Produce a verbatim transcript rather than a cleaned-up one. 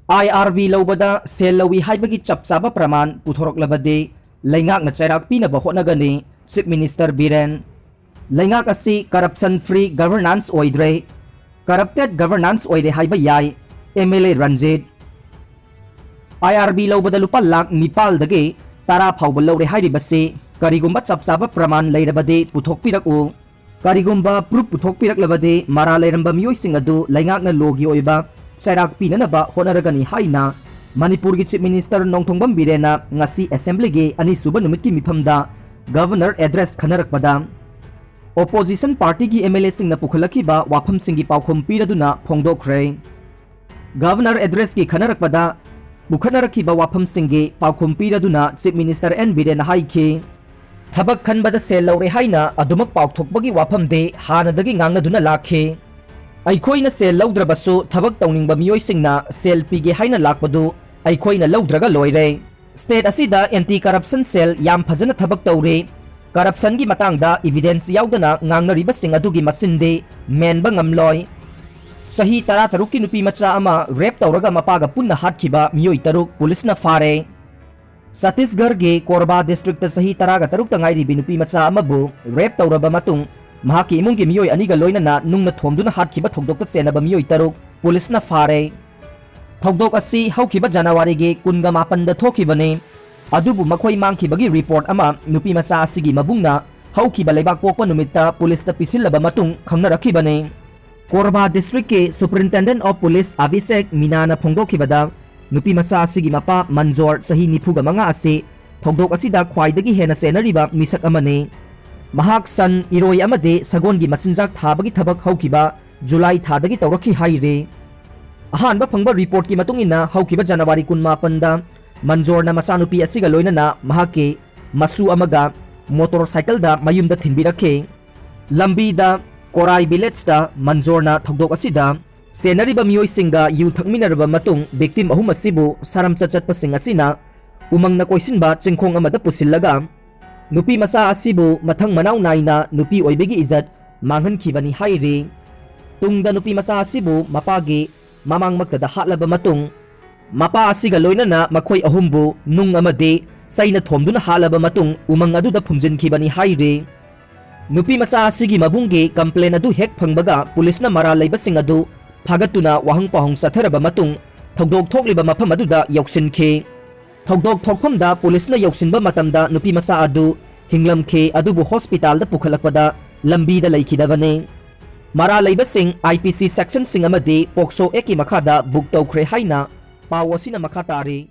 ꯑꯥꯏ R B ꯂꯧꯕꯗ ꯁꯦꯜ ꯂꯧꯏ ꯍꯥꯏꯕꯒꯤ ꯆꯞ ꯆꯥꯕ ꯄ꯭ꯔꯃꯥꯟ ꯄꯨꯊꯣꯔꯛꯂꯕꯗꯤ ꯂꯩꯉꯥꯛꯅ ꯆꯩꯔꯥꯛ ꯄꯤꯅꯕ ꯍꯣꯠꯅꯒꯅꯤ, Chief Minister ꯕꯤꯔꯦꯟ꯫ ꯂꯩꯉꯥꯛ ꯑꯁꯤ corruption free governance ꯑꯣꯏꯗ꯭ꯔꯦ, corrupted governance ꯑꯣꯏꯔꯦ ꯍꯥꯏꯕ ꯌꯥꯏ, M L A Ranjit. I R B ꯂꯧꯕꯗ ꯂꯨꯄꯥ ꯂꯥꯈ ꯅꯤꯄꯥꯜꯗꯒꯤ ꯇꯔꯥ ꯐꯥꯎꯕ ꯂꯧꯔꯦ ꯍꯥꯏꯔꯤꯕꯁꯤ ꯀꯔꯤꯒꯨꯝꯕ ꯆꯞ ꯆꯥꯕ ꯄ꯭ꯔꯃꯥꯟ ꯂꯩꯔꯕꯗꯤ ꯄꯨꯊꯣꯛꯄꯤꯔꯛꯎ꯫ ꯀꯔꯤꯒꯨꯝꯕ proof ꯄꯨꯊꯣꯛꯄꯤꯔꯛꯂꯕꯗꯤ ꯃꯔꯥꯜ ꯂꯩꯔꯝꯕ ꯃꯤꯑꯣꯏꯁꯤꯡ ꯑꯗꯨ ꯂꯩꯉꯥꯛꯅ ꯂꯣꯒꯤ ꯑꯣꯏꯕ ꯆꯩꯔꯥꯛ ꯄꯤꯅꯅꯕ ꯍꯣꯠꯅꯔꯒꯅꯤ ꯍꯥꯏꯅ ꯃꯅꯤꯄꯨꯔꯒꯤ Chief Minister ꯅꯣꯡꯊꯣꯝꯕꯝ ꯕꯤꯔꯦꯟꯅ ꯉꯁꯤ Assemblyꯒꯤ ꯑꯅꯤꯁꯨꯕ ꯅꯨꯃꯤꯠꯀꯤ ꯃꯤꯐꯝꯗ Governor address ꯈꯟꯅꯔꯛꯄꯗ opposition partyꯒꯤ ꯑꯦꯝ ꯑꯦꯜ ꯑꯦꯁꯤꯡꯅ ꯄꯨꯈꯠꯂꯛꯈꯤꯕ ꯋꯥꯐꯝꯁꯤꯡꯒꯤ ꯄꯥꯎꯈꯨꯝ ꯄꯤꯔꯗꯨꯅ ꯐꯣꯡꯗꯣꯛꯈ꯭ꯔꯦ꯫ Governor addressꯀꯤ ꯈꯟꯅꯔꯛꯄꯗ ꯄꯨꯈꯠꯅꯔꯛꯈꯤꯕ ꯋꯥꯐꯝꯁꯤꯡꯒꯤ ꯄꯥꯎꯈꯨꯝ ꯄꯤꯔꯗꯨꯅ Chief Minister ꯑꯦꯟ ꯕꯤꯔꯦꯟꯅ ꯍꯥꯏꯈꯤ, ꯊꯕꯛ ꯈꯟꯕꯗ ꯁꯦꯜ ꯂꯧꯔꯦ ꯍꯥꯏꯅ ꯑꯗꯨꯃꯛ ꯄꯥꯎꯊꯣꯛꯄꯒꯤ ꯋꯥꯐꯝꯗꯤ ꯍꯥꯟꯅꯗꯒꯤ ꯉꯥꯡꯅꯗꯨꯅ ꯂꯥꯛꯈꯤ꯫ ꯑꯩꯈꯣꯏꯅ ꯁꯦꯜ ꯂꯧꯗ꯭ꯔꯕꯁꯨ ꯊꯕꯛ ꯇꯧꯅꯤꯡꯕ ꯃꯤꯑꯣꯏꯁꯤꯡꯅ ꯁꯦꯜ ꯄꯤꯒꯦ ꯍꯥꯏꯅ ꯂꯥꯛꯄꯗꯨ ꯑꯩꯈꯣꯏꯅ ꯂꯧꯗ꯭ꯔꯒ ꯂꯣꯏꯔꯦ꯫ State ꯑꯁꯤꯗ anti corruption cell ꯌꯥꯝ ꯐꯖꯅ ꯊꯕꯛ ꯇꯧꯔꯤ꯫ Corruptionꯒꯤ ꯃꯇꯥꯡꯗ evidence ꯌꯥꯎꯗꯅ ꯉꯥꯡꯅꯔꯤꯕꯁꯤꯡ ꯑꯗꯨꯒꯤ ꯃꯁꯤꯡꯗꯤ ꯃꯦꯟꯕ ꯉꯝꯂꯣꯏ꯫ ꯆꯍꯤ ꯇꯔꯥꯇꯔꯨꯛꯀꯤ ꯅꯨꯄꯤ ꯃꯆꯥ ꯑꯃ rape ꯇꯧꯔꯒ ꯃꯄꯥꯒ ꯄꯨꯟꯅ ꯍꯥꯠꯈꯤꯕ ꯃꯤꯑꯣꯏ ꯇꯔꯨꯛ ꯄꯨꯂꯤꯁꯅ ꯐꯥꯔꯦ꯫ ꯆꯇꯤꯁꯒꯔꯒꯤ ꯀꯣꯔꯕꯥ districtꯇ ꯆꯍꯤ ꯇꯔꯥꯒ ꯇꯔꯨꯛꯇ ꯉꯥꯏꯔꯤꯕꯤ ꯅꯨꯄꯤ ꯃꯆꯥ ꯑꯃꯕꯨ rape ꯇꯧꯔꯕ ꯃꯇꯨꯡ ꯃꯍꯥꯛꯀꯤ ꯏꯃꯨꯡꯒꯤ ꯃꯤꯑꯣꯏ ꯑꯅꯤꯒ ꯂꯣꯏꯅꯅ ꯅꯨꯡꯅ ꯊꯣꯝꯗꯨꯅ ꯍꯥꯠꯈꯤꯕ ꯊꯧꯗꯣꯛꯇ ꯆꯦꯟꯅꯕ ꯃꯤꯑꯣꯏ ꯇꯔꯨꯛ ꯄꯨꯂꯤꯁꯅ ꯐꯥꯔꯦ꯫ ꯊꯧꯗꯣꯛ ꯑꯁꯤ ꯍꯧꯈꯤꯕ ꯖꯅꯋꯥꯔꯤꯒꯤ ꯀꯨꯟꯒ ꯃꯥꯄꯟꯗ ꯊꯣꯛꯈꯤꯕꯅꯤ꯫ ꯑꯗꯨꯕꯨ ꯃꯈꯣꯏ ꯃꯥꯡꯈꯤꯕꯒꯤ report ꯑꯃ ꯅꯨꯄꯤ ꯃꯆꯥ ꯑꯁꯤꯒꯤ ꯃꯕꯨꯡꯅ ꯍꯧꯈꯤꯕ ꯂꯩꯕꯥꯛ ꯄꯣꯛꯄ ꯅꯨꯃꯤꯠꯇ ꯄꯨꯂꯤꯁꯇ ꯄꯤꯁꯤꯜꯂꯕ ꯃꯇꯨꯡ ꯈꯪꯅꯔꯛꯈꯤꯕꯅꯤ꯫ ꯀꯣꯔꯕꯥ districtꯀꯤ Superintendent of Police ꯑꯚꯤꯁꯦꯛ ꯃꯤꯅꯥꯅ ꯐꯣꯡꯗꯣꯛꯈꯤꯕꯗ, ꯅꯨꯄꯤ ꯃꯆꯥ ꯑꯁꯤꯒꯤ ꯃꯄꯥ ꯃꯟꯖꯣꯔ ꯆꯍꯤ ꯅꯤꯐꯨꯒ ꯃꯉꯥ ꯑꯁꯤ ꯊꯧꯗꯣꯛ ꯑꯁꯤꯗ ꯈ꯭ꯋꯥꯏꯗꯒꯤ ꯍꯦꯟꯅ ꯆꯦꯟꯅꯔꯤꯕ ꯃꯤꯁꯛ ꯑꯃꯅꯤ꯫ ꯃꯍꯥꯛ ꯁꯟ, ꯏꯔꯣꯏ ꯑꯃꯗꯤ ꯁꯒꯣꯜꯒꯤ ꯃꯆꯤꯟꯖꯥꯛ ꯊꯥꯕꯒꯤ ꯊꯕꯛ ꯍꯧꯈꯤꯕ ꯖꯨꯂꯥꯏ ꯊꯥꯗꯒꯤ ꯇꯧꯔꯛꯈꯤ ꯍꯥꯏꯔꯤ꯫ ꯑꯍꯥꯟꯕ ꯐꯪꯕ reportꯀꯤ ꯃꯇꯨꯡ ꯏꯟꯅ, ꯍꯧꯈꯤꯕ ꯖꯅꯋꯥꯔꯤ ꯀꯨꯟꯃꯥꯄꯟꯗ ꯃꯟꯖꯣꯔꯅ ꯃꯆꯥꯅꯨꯄꯤ ꯑꯁꯤꯒ ꯂꯣꯏꯅꯅ ꯃꯍꯥꯛꯀꯤ ꯃꯁꯨ ꯑꯃꯒ motorcycleꯗ ꯃꯌꯨꯝꯗ ꯊꯤꯟꯕꯤꯔꯛꯈꯤ꯫ ꯂꯝꯕꯤꯗ ꯀꯣꯔꯥꯏ villageꯇ ꯃꯟꯖꯣꯔꯅ ꯊꯧꯗꯣꯛ ꯑꯁꯤꯗ ꯆꯦꯟꯅꯔꯤꯕ ꯃꯤꯑꯣꯏꯁꯤꯡꯒ ꯌꯨ ꯊꯛꯃꯤꯟꯅꯔꯕ ꯃꯇꯨꯡ, victim ꯑꯍꯨꯝ ꯑꯁꯤꯕꯨ ꯁꯥꯔꯝꯆꯠ ꯆꯠꯄꯁꯤꯡ ꯑꯁꯤꯅ ꯎꯃꯪꯅ ꯀꯣꯏꯁꯤꯟꯕ ꯆꯤꯡꯈꯣꯡ ꯑꯃꯗ ꯄꯨꯁꯤꯜꯂꯒ ꯅꯨꯄꯤ ꯃꯆꯥ ꯑꯁꯤꯕꯨ ꯃꯊꯪ ꯃꯅꯥꯎ ꯅꯥꯏꯅ ꯅꯨꯄꯤ ꯑꯣꯏꯕꯒꯤ ꯏꯖꯠ ꯃꯥꯡꯍꯟꯈꯤꯕꯅꯤ ꯍꯥꯏꯔꯤ꯫ ꯇꯨꯡꯗ ꯅꯨꯄꯤ ꯃꯆꯥ ꯑꯁꯤꯕꯨ ꯃꯄꯥꯒꯤ ꯃꯃꯥꯡꯃꯛꯇꯗ ꯍꯥꯠꯂꯕ ꯃꯇꯨꯡ, ꯃꯄꯥ ꯑꯁꯤꯒ ꯂꯣꯏꯅꯅ ꯃꯈꯣꯏ ꯑꯍꯨꯝꯕꯨ ꯅꯨꯡ ꯑꯃꯗꯤ ꯆꯩꯅ ꯊꯣꯝꯗꯨꯅ ꯍꯥꯠꯂꯕ ꯃꯇꯨꯡ ꯎꯃꯪ ꯑꯗꯨꯗ ꯐꯨꯝꯖꯤꯟꯈꯤꯕꯅꯤ ꯍꯥꯏꯔꯤ꯫ ꯅꯨꯄꯤ ꯃꯆꯥ ꯑꯁꯤꯒꯤ ꯃꯕꯨꯡꯒꯤ complain ꯑꯗꯨ ꯍꯦꯛ ꯐꯪꯕꯒ ꯄꯨꯂꯤꯁꯅ ꯃꯔꯥꯜ ꯂꯩꯕꯁꯤꯡ ꯑꯗꯨ ꯐꯥꯒꯠꯇꯨꯅ ꯋꯥꯍꯪ ꯄꯥꯎꯍꯪ ꯆꯠꯊꯔꯕ ꯃꯇꯨꯡ ꯊꯧꯗꯣꯛ ꯊꯣꯛꯂꯤꯕ ꯃꯐꯝ ꯑꯗꯨꯗ ꯌꯧꯁꯤꯟꯈꯤ꯫ ꯊꯧꯗꯣꯛ ꯊꯣꯛꯐꯝꯗ ꯄꯨꯂꯤꯁꯅ ꯌꯧꯁꯤꯟꯕ ꯃꯇꯝꯗ ꯅꯨꯄꯤ ꯃꯆꯥ ꯑꯗꯨ ꯍꯤꯡꯂꯝꯈꯤ, ꯑꯗꯨꯕꯨ ꯍꯣꯁꯄꯤꯇꯥꯜꯗ ꯄꯨꯈꯠꯂꯛꯄꯗ ꯂꯝꯕꯤꯗ ꯂꯩꯈꯤꯗꯕꯅꯤ꯫ ꯃꯔꯥꯜ ꯂꯩꯕꯁꯤꯡ I P C sectionꯁꯤꯡ ꯑꯃꯗꯤ POCSO Actꯀꯤ ꯃꯈꯥꯗ book ꯇꯧꯈ꯭ꯔꯦ ꯍꯥꯏꯅ ꯄꯥꯎ ꯑꯁꯤꯅ ꯃꯈꯥ ꯇꯥꯔꯤ꯫